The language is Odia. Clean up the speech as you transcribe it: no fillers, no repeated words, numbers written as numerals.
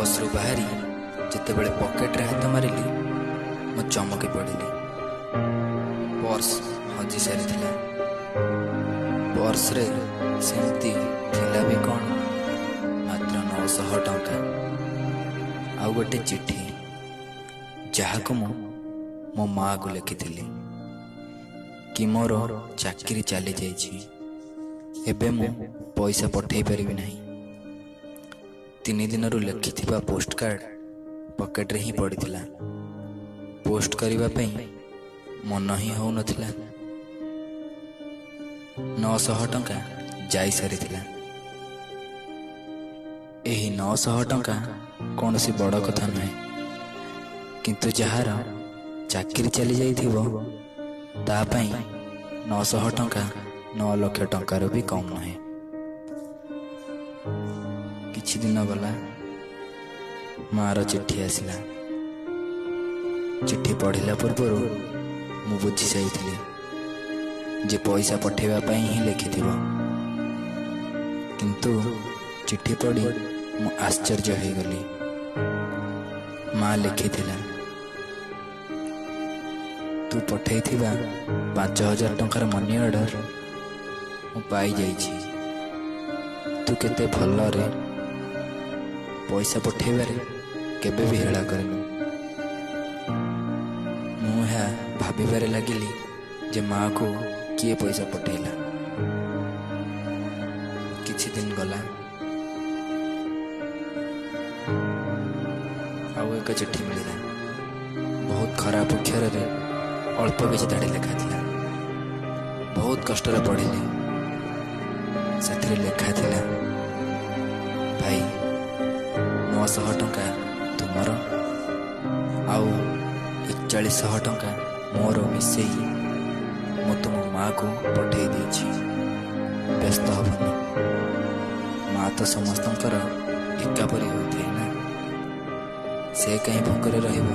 ବସ୍ରୁ ବାହାରି ଯେତେବେଳେ ପକେଟରେ ହାତ ମାରିଲି, ମୁଁ ଚମକି ପଡ଼ିଲି। ପର୍ସ ହଜି ସାରିଥିଲା। ପର୍ସରେ ସେମିତି ଥିଲା ବି କ'ଣ? ମାତ୍ର 900 ଟଙ୍କା ଆଉ ଗୋଟେ ଚିଠି, ଯାହାକୁ ମୁଁ ମୋ ମାଆକୁ ଲେଖିଥିଲି କି ମୋର ଚାକିରି ଚାଲିଯାଇଛି, ଏବେ ମୁଁ ପଇସା ପଠେଇ ପାରିବି ନାହିଁ। 3 ଦିନରୁ ଲେଖିଥିବା ପୋଷ୍ଟକାର୍ଡ଼ ପକେଟରେ ହିଁ ପଡ଼ିଥିଲା। ପୋଷ୍ଟ କରିବା ପାଇଁ ମନ ହିଁ ହେଉନଥିଲା। 900 ଟଙ୍କା ଯାଇସାରିଥିଲା। ଏହି 900 ଟଙ୍କା କୌଣସି ବଡ଼ କଥା ନୁହେଁ, କିନ୍ତୁ ଯାହାର ଚାକିରି ଚାଲିଯାଇଥିବ ତା ପାଇଁ 900 ଟଙ୍କା 9 ଲକ୍ଷ ଟଙ୍କାରୁ ବି କମ୍ ନୁହେଁ। କିଛି ଦିନ ଗଲା, ମାଆର ଚିଠି ଆସିଲା। ଚିଠି ପଢ଼ିଲା ପୂର୍ବରୁ ମୁଁ ବୁଝି ଯାଇଥିଲି ଯେ ପଇସା ପଠେଇବା ପାଇଁ ହିଁ ଲେଖିଥିବ। କିନ୍ତୁ ଚିଠି ପଢ଼ି ମୁଁ ଆଶ୍ଚର୍ଯ୍ୟ ହେଇଗଲି। ମା ଲେଖିଥିଲା, ତୁ ପଠେଇଥିବା 5000 ଟଙ୍କାର ମନି ଅର୍ଡ଼ର ମୁଁ ପାଇଯାଇଛି। ତୁ କେତେ ଭଲରେ, ପଇସା ପଠେଇବାରେ କେବେ ବି ହେଳା କରିନୁ। ମୁଁ ଏହା ଭାବିବାରେ ଲାଗିଲି ଯେ ମାଆକୁ କିଏ ପଇସା ପଠେଇଲା। କିଛି ଦିନ ଗଲା, ଆଉ ଏକ ଚିଠି ମିଳିଲା। ବହୁତ ଖରାପ ଅକ୍ଷରରେ ଅଳ୍ପ କିଛି ଧାଡ଼ି ଲେଖା ଥିଲା। ବହୁତ କଷ୍ଟରେ ପଢ଼ିଲି। ସେଥିରେ ଲେଖା ଥିଲା, ଭାଇ, 900 ଟଙ୍କା ତୁମର ଆଉ 4100 ଟଙ୍କା ମୋର ମିଶେଇ ମୁଁ ତୁମ ମାଆକୁ ପଠେଇ ଦେଇଛି। ବ୍ୟସ୍ତ ହେବନି, ମା ତ ସମସ୍ତଙ୍କର ଏକା ପରି ହୋଇଥାଏ ନା, ସେ କାହିଁ ଭୋକରେ ରହିବ?